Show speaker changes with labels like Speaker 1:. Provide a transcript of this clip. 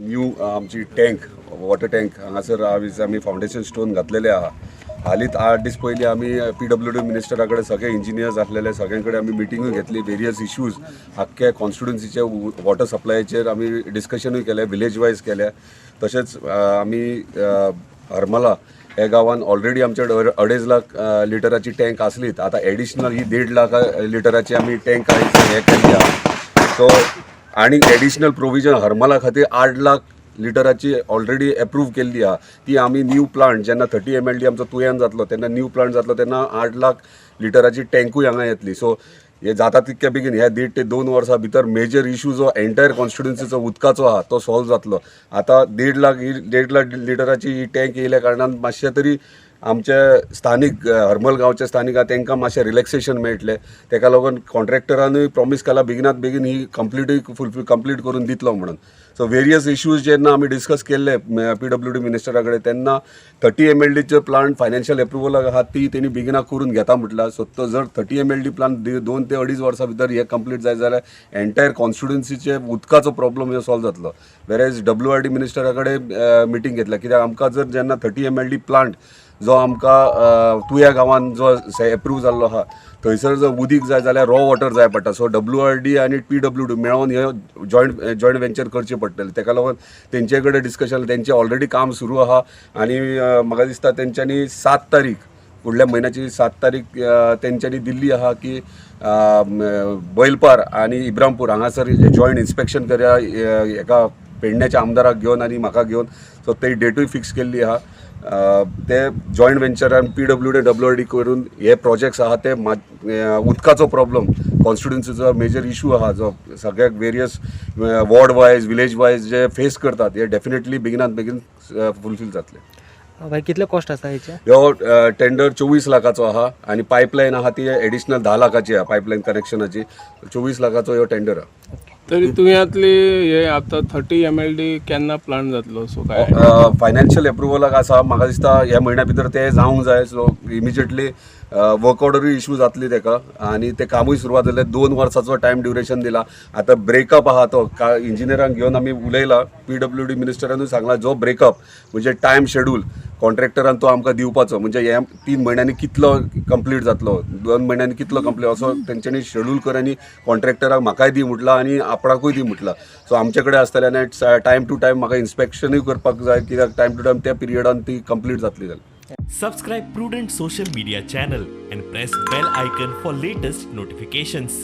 Speaker 1: New आमची tank, water tank हांगासर आयज आमी फावंडेशन स्टोन घातलेले आहा. हालींच 8 दीस पयलीं आमी पीडब्ल्यूडी मिनिस्टरा कडेन, सगळे इंजिनियर्स आसलेले, सगळ्यां कडेन आमी मिटिंगूय घेतली. वेरियस इश्यूज आख्खे कॉन्स्टिट्युन्सीचे वॉटर सप्लायचेर आमी डिस्कशनूय केलें, विलेज वायज केल्या. तशेंच आमी हरमला ह्या गांवान ऑलरेडी आमच्या 2.5 लाख लिटराची टँक आसलीच. आतां एडिशनल ही 1.5 लाख लिटराची आमी टँक आयज हे केल्ली आहा. सो आनी एडिशनल प्रोविजन हरमला खातीर 8 लाख लिटराची ऑलरेडी एप्रूव केल्ली आहा. ती आमी न्यू प्लांट जेन्ना 30 एमएलडी आमचो तुयान जातलो तेन्ना, न्यू प्लांट जातलो तेन्ना 8 लाख लिटराची टँकूय हांगा येतली. सो हे जाता तितक्या बेगीन ह्या 1.5 ते 2 वर्सां भितर मेजर इशू जो एंटायर कॉन्स्टिट्युन्सीचो उदकाचो आहा तो सॉल्व जातलो. आतां 1.5 लाख, ही 1.5 लाख लिटराची ही टँक येयल्या कारणान मातशें तरी आमचे स्थानीक हरमल गांवचे स्थानीक आहा तांकां मातशें रिलॅक्सेशन मेळटलें. तेका लागून कॉन्ट्रॅक्टरानूय प्रॉमीस केला बेगिनात बेगीन ही कंप्लिटूय फुलफील कंप्लीट करून दितलो म्हणून. सो वेरियस इश्यूज जेन्ना आमी डिस्कस केल्ले पीडब्ल्यूडी मिनिस्टरा कडेन तेन्ना 30 एमएलडीचे प्लांट फायनान्शियल एप्रुवल आहा, ती तेणी बेगिना करून घेता म्हटला. सो तो जर 30 एमएलडी प्लांट 2 ते 2.5 वर्सां भितर हे कंप्लीट जायत जाल्यार एंटायर कॉन्स्टिट्युन्सीचे उदकाचो प्रॉब्लम हो सॉल्व जातलो. वेरेज डब्ल्यूआरडी मिनिस्टरा कडेन मिटींग घेतल्या, कित्याक आमकां जर जेन्ना 30 एमएलडी प्लांट जो आमकां तुया गांवान जो एप्रूव जाल्लो आहा थंयसर जर उदीक जाय जाल्यार रॉ वॉटर जाय पडटा. सो डब्ल्यूआरडी आनी पीडब्ल्यूडी मेळोन हे जॉयंट वेंचर करचें पडटलें. तेका लागून तेंचे कडेन डिस्कशन, तेंचें ऑलरेडी काम सुरू आहा आनी म्हाका दिसता तेंच्यांनी 7 तारीख, फुडल्या म्हयन्याची 7 तारीख तेंच्यांनी दिल्ली आहा की बैलपार आनी इब्रामपूर हांगासर जॉयंट इन्स्पेक्शन करया हेका पेडण्याच्या आमदाराक घेवन आनी म्हाका घेवन. सो ते डेटूय फिक्स केल्ली आहा. ते जॉयंट वेंचरान पीडब्ल्यूडी डब्ल्यूआरडी करून हे प्रोजेक्ट्स आहा ते उदकाचो प्रॉब्लम कॉन्स्टिट्युन्सीचो मेजर इशू आहा जो सगळ्याक various ward wise, village wise जे फेस करतात, हे डेफिनेटली बेगिनात बेगीन फुलफील जातले.
Speaker 2: भाई, कितले कॉस्ट आसा हेचे?
Speaker 1: ह्यो टेंडर 24 लाखाचो आहा आनी पायपलायन आहा ती एडिशनल 10 लाखाची आहा. पायपलायन कनेक्शनाची 24 लाखाचो ह्यो टेंडर आहा.
Speaker 3: तरी तुव्यांतली हे आतां 30 एमएलडी केन्ना प्लांट जातलो सो काय?
Speaker 1: फायनान्शियल एप्रुवलाक आसा. म्हाका दिसता ह्या म्हयन्या भितर ते जावंक जाय. सो इमिजिएटली वर्क ऑर्डरूय इशू जातली तेका आनी ते कामूय सुरवात जालें. 2 वर्साचो टायम ड्युरेशन दिला. आतां ब्रेकअप आहा तो का इंजिनियरांक घेवन आमी उलयला. पीडब्ल्यूडी मिनिस्टरानूय सांगला, जो ब्रेकअप म्हणजे टायम शेड्यूल कॉन्ट्रॅक्टरान तो आमकां दिवपाचो, म्हणजे हे 3 म्हयन्यांनी कितलो कंप्लीट जातलो, 2 म्हयन्यांनी कितलो कंप्लीट, असो तेंच्यांनी शेड्यूल कर आनी कॉन्ट्रॅक्टराक म्हाकाय दी म्हटलां आनी आपणाकूय दी म्हटलां. सो आमचे कडेन आसतलें आनी टायम टू टायम म्हाका इन्स्पेक्शनूय करपाक जाय, कित्याक टायम टू टायम त्या पिरियडान ती कंप्लीट जातली जाल्यार.
Speaker 4: Subscribe Prudent Social Media channel and press bell icon for latest notifications.